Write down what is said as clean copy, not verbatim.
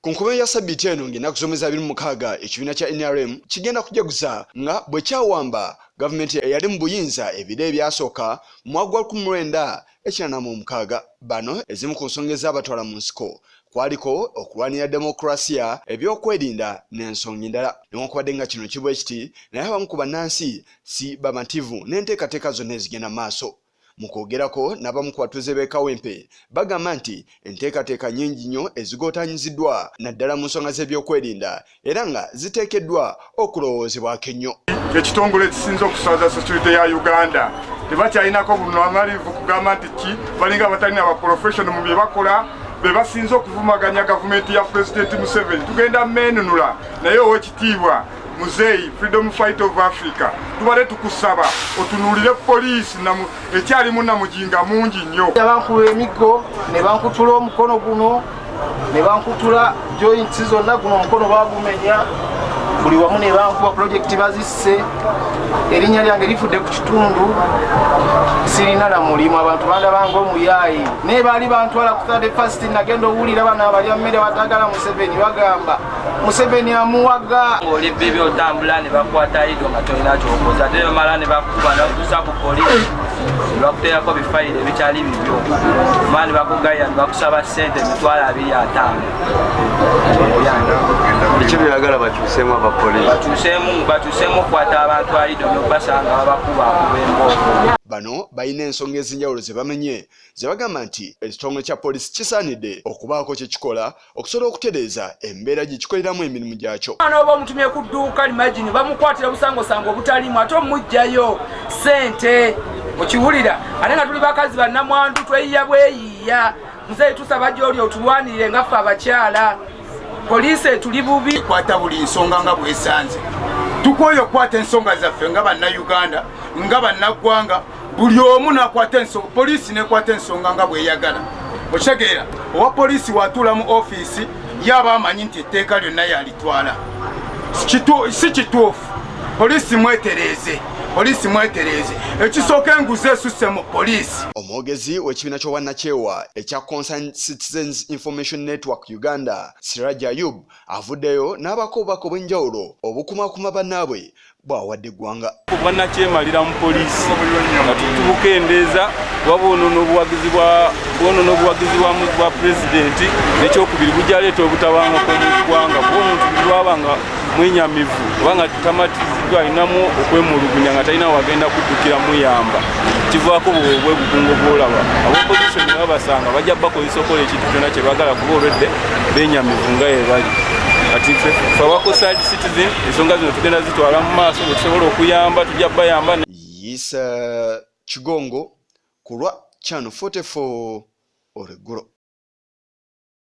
Ku nkomerero ya sabbiiti eno ng'ennaku z'omwezi 26, ekibiina kya NRM kigenda kujaguza nga bwe kyawamba gavumenti eyali mu buyinza ebiro ebyasooka mu mwaka gwa 1986. Bano ezimu ku nsonga ezaabatwala mu nsiko kwaliko okulwanira demokulasiya, ebyokwerinda n'ensonga endala. Newankubadde nga kino kiri bwe kiti, naye abamu ku bannansi si bamativu n'enteekateeka zonna ezigenda mu maaso. Mu kwogerako n'abamu ku batuuze b'e Kawempe bagamba nti enteekateeka nnyingi nnyo ezigootaanyiziddwa naddala mu nsonga z'ebyokwerinda era nga ziteekeddwa okulowoozebwako ennyo. Ekitongole ekisinze okuswaza security ya Uganda tebakyalinako bunamalivu kugamba nti ki balinga abatalina ba professional mu bye bakola, be basinze okuvumaganya gavumenti ya Pulezidenti Museveni. Tugenda meenunula naye owekitiibwa Muzeeyi Freedom Fight of Africa, tubadde tukusaba otunuulire poliisi ekyalimu namujinga mungi nnyo. Bankuba emiggo ne bankutula omukono guno ne bankutula joints zonna, guno omukono bagumenya buli wamu ne bankuba, pulojekiti bazisse, erinnya lyange lifudde ku kitundu, sirina na mulimu, abantu bandabanga omuyaayi. Naye baali bantwala ku third first, nagenda owulira bano abalya mmere batagala Museveni bagamba Museveni amuwaga. Oli bibi otambula ne bakwata ido nga tolina kyokoze, ate bamala ne bakuba ne bakutuusa ku poliisi ne bakuteerako bifayiro ebikyali bibyo, mala ne bakugayira ne bakusaba ssente 250,000. Biki byagala bakyuseemu abapoliisi? Bakyuseemu okukwata abantu aido nobasanga babakuba akuba embooko. Bano balina ensonga ez'enjawulo ze bamenye ze bagamba nti ekitongole kya poliisi kisaanidde okubaako kye kikola okusobola okutereeza embeera gye kikoleramu emirimu gyakyo. Omwana oba omutumye ku dduuka limagini bamukwatira busangosanga obutaliimu ate omuggyayo ssente okiwulira, ate nga tuli bakazi bannamwandu tweyiya bweyiiya. Muzeeyi, tusaba gy'oli otulwanirire nga ffe abakyala, poliisi etuli bubi. Kwata buli nsonga nga bwesanze, tukwoyo okukwata ensonga zaffe nga Bannayuganda, nga bannaggwanga, buli omu nakwata ensonga, poliisi nekwata ensonga nga bweyagala. Okitegeera, owa poliisi watuula mu ofiisi yaba amanyi nti etteeka lyonna yalitwala. Si kituufu. Poliisi mwetereeze, poliisi mwetereeze. Ekisooka, enguzi esusse mu poliisi. Omwogezi w'ekibiina ky'obwannakyewa ekya Concerned Citizens Information Network Uganda, Siraj Ayub, avuddeyo n'abaako obubaka obw'enjawulo obukumaakuma bannaabwe bw'awadde eggwanga. Obwannakyemalira mu poliisi nga tubukendeeza kuba bwonoona obuwagizi bwa pulezidenti, n'ekyokubiri bujja leeta obutabanguko mu ggwanga, kuba omuntu buli lwaba nga mwenyamivu oba nga tamatiziddwa alinamu okwemulugunya nga talina wagenda kuddukira muyamba, kivaako obwegugungo bwolaba. Aba opposition babasanga bajja bakozesa okukola ekintu kyonna kye baagala kuba olwedde benyamivu nga yebali. Kati ffe aba Concerned Citizen ensonga zino tugenda zitwala mu maaso, bwe tusobola okuyamba tujja bayamba. Yisa Kigongo ku lwa Channel 44 olweggulo.